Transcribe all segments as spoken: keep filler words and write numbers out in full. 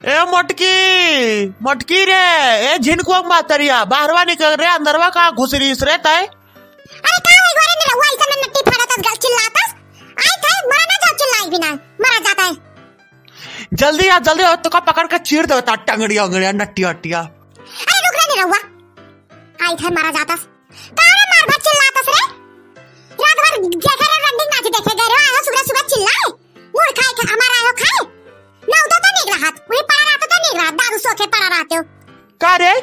ए मोटकी, मोटकी रे, ए झिनकुआ के मातरिया, बाहरवा निकल रे, अंदरवा कहाँ घुस रहीस रे तै? अरे का हो गो रे निरहुआ, ऐसा में नट्टी फाड़तस, गल चिल्लातस। आई थे, मरा ना जाओ चिल्लाई बिना, मरा जाता है। जल्दी आ, जल्दी आ, तोका पकड़ के चीर देवे ता टंगड़िया उंगड़िया, नट्टिया उट्टिया। अरे रुक रे निरहुआ, आई थे मरा जातस। का रे मार भर चिल्लातस रे? रात भर देखे रे रंडिंग नाच देखे गए रे, आयो सुबह सुबह चिल्लाए। मुड़ खाए के हमारा आयो खाए। ना उतो तो नीक रहत, वही पड़ा रहत तो नीक रहत, दारू सो के पड़ा रहते हो। का रे?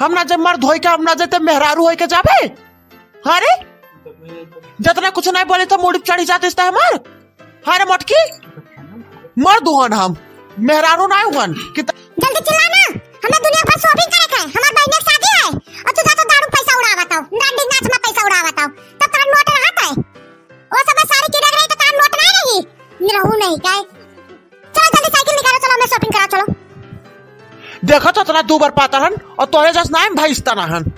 हम ना जब मर्द होई के, हम ना जब मेहरारू होई के जाबे? हाँ रे? जतना कुछ नहीं बोले तो मूड़ी चढ़ी जाते हमार। हाँ रे मोटकी, मर्द हुअन हम, मेहरारू नाय हुअन। कि त- जल्दी चिल्ला ना, हमें दुनिया भर shopping करे के है, हमार बहिन के शादी है, और तू जा तो दारू पैसा उड़ावत हो, रंडी नाच में पैसा उड़ावत हो, तब तोरा नोट रहत है। वो सब सारी किरक रही तो तोरा नोट नहीं रही, निरहू नहीं काय। चलो जल्दी साइकिल निकालो, चलो हमें shopping करा, चलो। देखो तो इतना दू बार पातर हन, और तोरे जस नाय भैंस तना हन,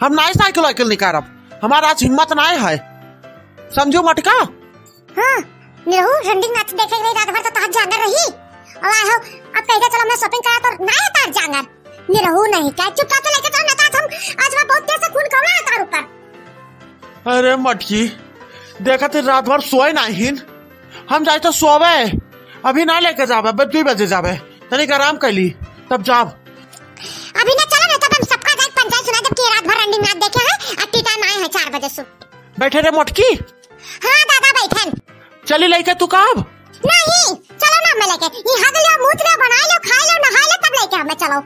हम नाय साइकिल वाइकिल निकारब, हमारा आज हिम्मत नाय है, समझू मोटका। हाँ, निरहू, रंडिंग नाच देखे गई रात भर तो तोहार जांगर रही। और आहो, अब कह दे चलो मैं shopping करा तो ना है तार जांगर। निरहू नहीं, क्या चुपचाप से लेके चलो, ना तो आज हम, आज मैं बहुत तेज से खून खौला है तार ऊपर। अरे मटकी, देखा थे रात भर सोए नहीं, हम जाए तो सोवे, अभी ना लेके जावे, बस दो बजे जावे, तनिक आराम कर ली, तब जाब। अभी ना चलो ना, तब हम सबका जाए पंचायत सुना, जबकि रात भर रंडिंग नाच देखे हैं, अब टीटा ना है चार बजे से। बैठे रे मोटकी। हाँ दादा, बैठन। चली लइके तू कहब? नहीं, चलो ना हमें लेके। ये हग लियो, मूत लियो, बना लियो, खा लियो, नहा लियो, तब लेके हमें चलो।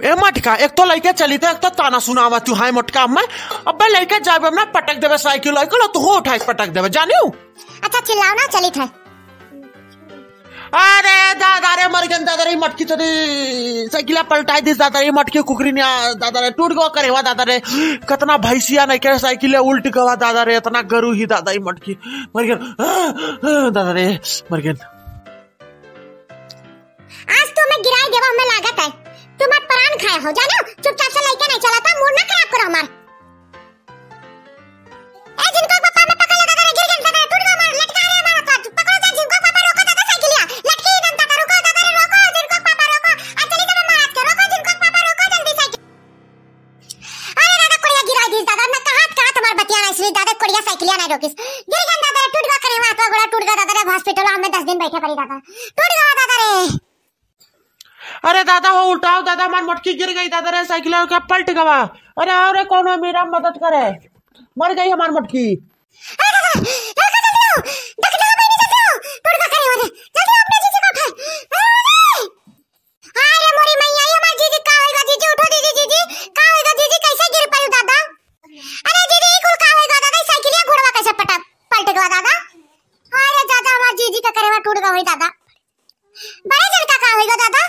ए मटका, एक तो लइके चली थे, एक तो ताना सुनावा तू, हाय मोटका हमें। अबे लइके जाबे ना, पटक देबे साइकिल वाइकिल, और तू हो उठाई पटक देबे, जानियो। अच्छा चिल्लाओ ना, चली थे। अरे दादा रे, मर गन दादा रे, मटकी चली, साइकिल पलटाई दिस दादा रे, मटकी कुकरी ने, आ, दादा रे, टूट गवा करेवा दादा रे, कितना भैंसिया नहीं के साइकिल उल्ट गवा दादा रे, इतना गरु ही दादा रे, मटकी मर गन, आ, आ, दादा रे, मर गन। आज तो मैं गिराई देवा, हमें लागत है, तुम आज प्राण खाए हो, जानो, चुपचाप से लइके नहीं चला था, मूड ना खराब करो हमार। ए, जिनको पापा में पकड़ लो दादा रे, गिर गए दादा रे, टूट गया हमारा, लटका रहे हमारा हाथ। पकड़ो जा, जिनको पापा रोको दादा साइकिलिया, लटकी गन दादा, रुको दादा रे, रोको, जिनको पापा रोको, आ चली दादा महाराज के, रोको, जिनको पापा रोको जल्दी साइकिल। अरे दादा, कोड़िया गिरा दी दादा, मैं कहाँ, कहाँ तुम्हार बतिया ना, इसलिए दादा कोड़िया साइकिलिया ना रोकिस। गिर गन दादा रे, टूट गया करे, हाथ गोड़ा टूट गया दादा रे, hospital में दस दिन बैठे पड़ी दादा, टूट गया दादा रे। अरे दादा हो, उठाओ दादा, हमार मटकी गिर गई दादा रे, साइकिल का पलट गवा। अरे आओ रे, कौन है मेरा मदद करे, मर गई हमार मटकी। अरे दादा, लड़का जल्दी आओ, जल्दी आओ, बहनी जल्दी आओ, टूट का करे हो रे, जल्दी आओ अपने जीजी को उठाओ। अरे, अरे, अरे मोरी मैया, ये हमार जीजी का होएगा, जीजी उठो दीदी, जीजी का होएगा, जीजी कैसे गिर पड़ी दादा? अरे जीजी, ये कुल का होएगा दादा, साइकिलिया घोड़वा कैसे पटा, पलट गवा दादा? अरे दादा, हमार जीजी का करेवा टूट गवा होई दादा। बड़े जन का का होइगा दादा?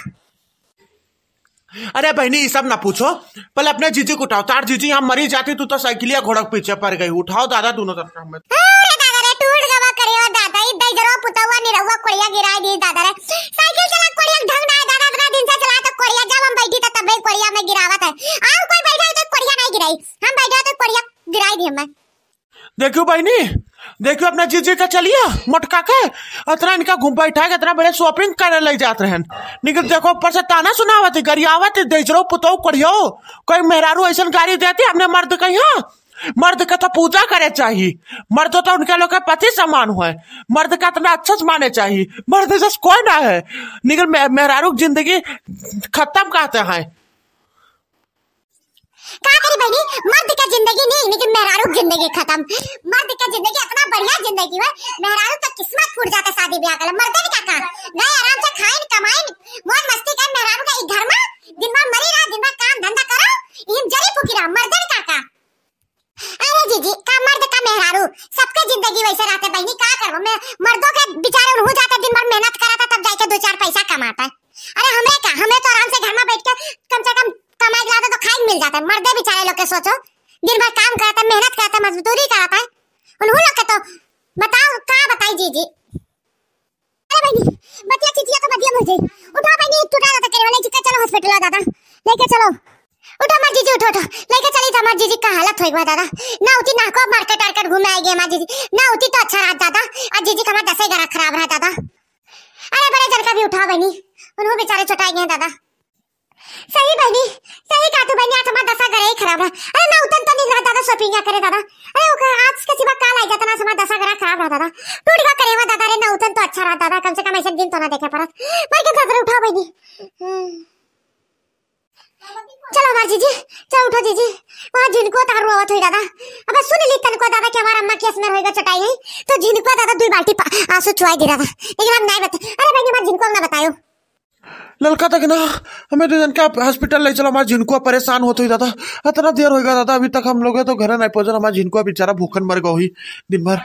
अरे बहनी, ये सब ना पूछो, पहले अपने जीजी को उठाओ। तार जीजी यहाँ मरी जाती, तू तो साइकिलिया घोड़ा के पीछे पड़ गई। उठाओ दादा, दोनों तरफ में। अरे दादा रे, टूट गवा करे हो दादा, ई दैजरो पुतवा निरहुआ कोड़िया गिराई दी दादा रे। साइकिल चला कोड़िया ढंग ना है दादा, इतना दिन से चला तो कोड़िया, जब हम बैठी तो तबे कोड़िया में गिरावत है। आओ कोई बैठा है तो कोड़िया नहीं गिराई, हम बैठा तो कोड़िया गिराई दी हमें। देखियो बहिनी, देखियो अपना जीजी का चलिया मोटका के, इतना इनका घूम बैठा के इतना बड़े shopping करे ले जात रहन, लेकिन देखो ऊपर से ताना सुनावत है, गरियावत है, दैजरो पुतौ कोड़ियो, कोई मेहरारू ऐसन गारी देती अपने मर्द का यहाँ? मर्द का तो पूजा करे चाहिए, मर्द तो उनके लोग के पति समान है, मर्द का इतना अच्छा से माने चाहिए, मर्द जस कोई ना है, लेकिन मे-, मेहरारू की जिंदगी खत्म कहते हैं। का करी बहिनी, मर्द के जिंदगी नहीं, लेकिन मेहरारू के जिंदगी खत्म। मर्द के जिंदगी इतना बढ़िया जिंदगी है, मेहरारू तो किस्मत फूट जाता शादी ब्याह के लिए। मर्दन का का? गए आराम से खाइन, कमाइन, मौज मस्ती कर, मेहरारू का ई घर में दिन भर मरी रहा, दिन भर काम धंधा करो, इम जरी फूकी रहा, मर्दन का का? अरे जीजी, का मर्द का मेहरारू, सबके जिंदगी वैसे रहते बहिनी, का करबो? मैं, मर्दों के बेचारे उनहू जाते दिन भर मेहनत करता, तब जाके दो चार पैसा कमाता है। अरे हमरे का, हमरे तो आराम से घर में बैठ के कम से कम कमाई के लाते तो खाए के मिल जाता है। मर्दे बेचारे लोग के सोचो, दिन भर काम करता है, मेहनत करता है, मजदूरी करता है, उन्हों लोग के तो बताओ, का बताई जीजी। अरे बहिनी, बतिया चिचिया तो बतिया हो जाई। उठा बहिनी, टूटा दादा करे वाला, जिक्का चलो hospital दादा, लेके चलो। उठो हमार जीजी, उठो, उठो, लेके चली तो हमार जीजी का हालत होई बा दादा। ना उती नाको market टारकेट घूमे आएगी हमार जीजी, ना उती तो अच्छा रहत दादा, आ जीजी का हमार दसई गरा खराब रहत दादा। अरे बड़े जन का भी उठाओ बहिनी, उन्हों बेचारे चोटाइ गए दादा। सही बहिनी, सही कहा तू बहिनी, आज हमार दशा गरे ही खराब रहा। अरे नौतन तो नहीं रहा दादा, shopping क्या करे दादा। अरे ओकर आज के सिवा काल आई जाता ना, हमार दशा गरा खराब रहा दादा। टूट गया करे हुआ दादा, अरे नौतन तो अच्छा रहा दादा, कम से कम ऐसे दिन तो ना देखे पड़त। मर के दादा उठाओ बहिनी। हम्म। चलो हमार जीजी, चलो उठो जीजी। वहाँ झिनकुआ तार रोवत हुई दादा। अबे सुन ली तनको दादा कि हमार अम्मा केस में होइगा चटाई है, तो झिनकुआ दादा दुई बाल्टी पा-, आंसू चुआई दे दादा। लेकिन हम नहीं बता, अरे बहिनी हमार झिनकुआ ना बतायो। ललका तक ना, हमें दो जन का hospital ले चलो, हमार झिनकुआ परेशान होत हुई दादा। इतना देर होइगा दादा, अभी तक हम लोग तो घर नहीं पहुंचल, हमार झिनकुआ बेचारा भूखन मर गो ही दिन भर।